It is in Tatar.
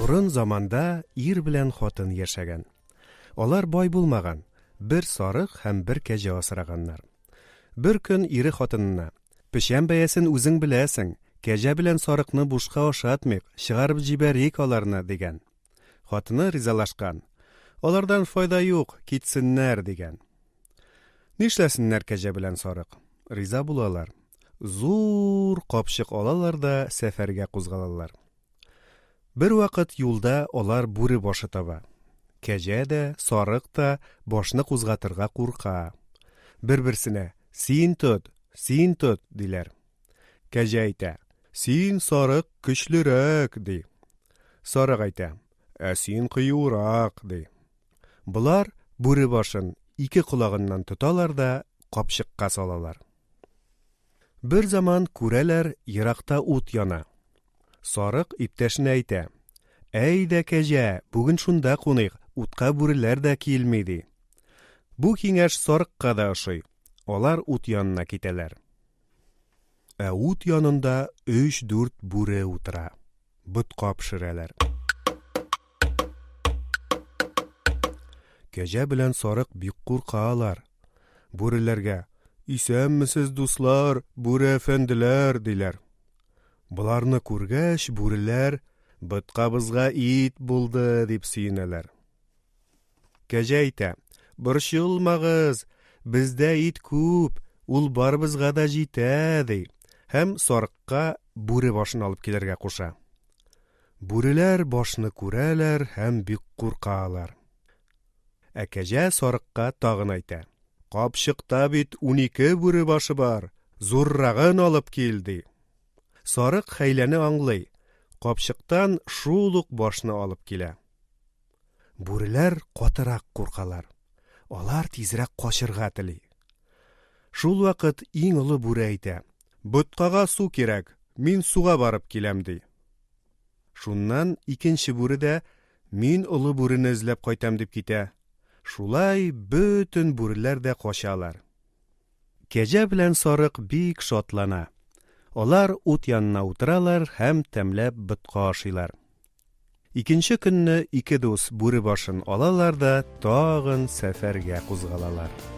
Борын заманда ир белән хатын яшәгән. Алар бай булмаган, бер сарык һәм бер кәҗә асраганнар. Бер көн ире хатынына, Печән бәясен үзең беләсең, кәҗә белән сарыкны бушка ашатмыйк, чыгарып җибәрик аларны, дигән. Хатыны ризалашкан. Алардан файда юк, китсеннәр, дигән. Нишләсеннәр кәҗә белән сарык? Риза булалар. Зур капчык алалар да сәфәргә кузгалалар. Бервакыт юлда алар бүре башы таба. Кәҗә дә, сарык та башны кузгатырга курка. Бер-берсенә, Син тот, син тот, диләр. Кәҗә әйтә, Син, сарык, көчлерәк, ди. Сарык әйтә, Ә син кыюрак, ди. Болар бүре башын ике колагыннан тоталар да капчыкка салалар. Бер заман күрәләр, еракта ут яна. Сарык иптәшенә әйтә, Әйдә, кәҗә, бүген шунда куныйк, утка бүреләр дә килми, ди. Бу киңәш сарыкка да ошый. Алар ут янына китәләр. Ә ут янында өч-дүрт бүре утыра. Ботка пешерәләр. Кәҗә белән сарык бик куркалар. Бүреләргә, Исәнмесез, дуслар, бүре әфәнделәр, диләр. Боларны күргәч, бүреләр, Боткабызга ит булды, дип сөенәләр. Кәҗә әйтә, Борчылмагыз, бездә ит күп, ул барыбызга да җитә, ди һәм сарыкка бүре башын алып килергә куша. Бүреләр башны күрәләр һәм бик куркалар. Ә кәҗә сарыкка тагын әйтә, Капчыкта бит 12 бүре башы бар, зуррагын алып кил, ди. Сарык хәйләне аңлый, капчыктан шул ук башны алып килә. Бүреләр катырак куркалар. Алар тизрәк качырга тели. Шул вакыт иң олы бүре әйтә, Боткага су кирәк, мин суга барып киләм, ди. Шуннан икенче бүре дә, Мин олы бүрене эзләп кайтам, дип китә. Шулай бөтен бүреләр дә качалар. Кәҗә белән сарык бик шатлана. Алар ут янына утыралар һәм тәмләп ботка ашыйлар. Икенче көнне ике дус бүре башын алалар да тагын сәфәргә кузгалалар.